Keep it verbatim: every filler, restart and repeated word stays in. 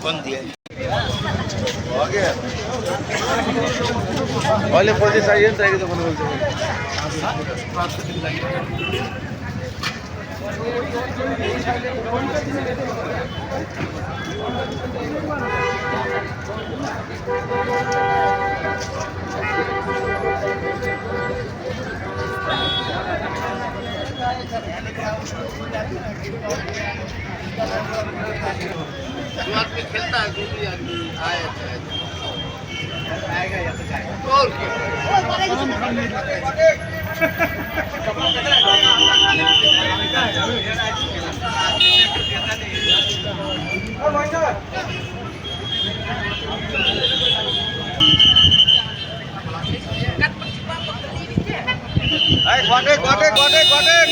कौन दिया? ओके। पहले पॉलिसी चाहिए, चाहिए तो बोलो। जो आदमी खेलता है, जो भी आदमी आए, अच्छा है। आएगा या तो जाएगा। और क्या? Hey, go ahead, go ahead, go ahead, go ahead.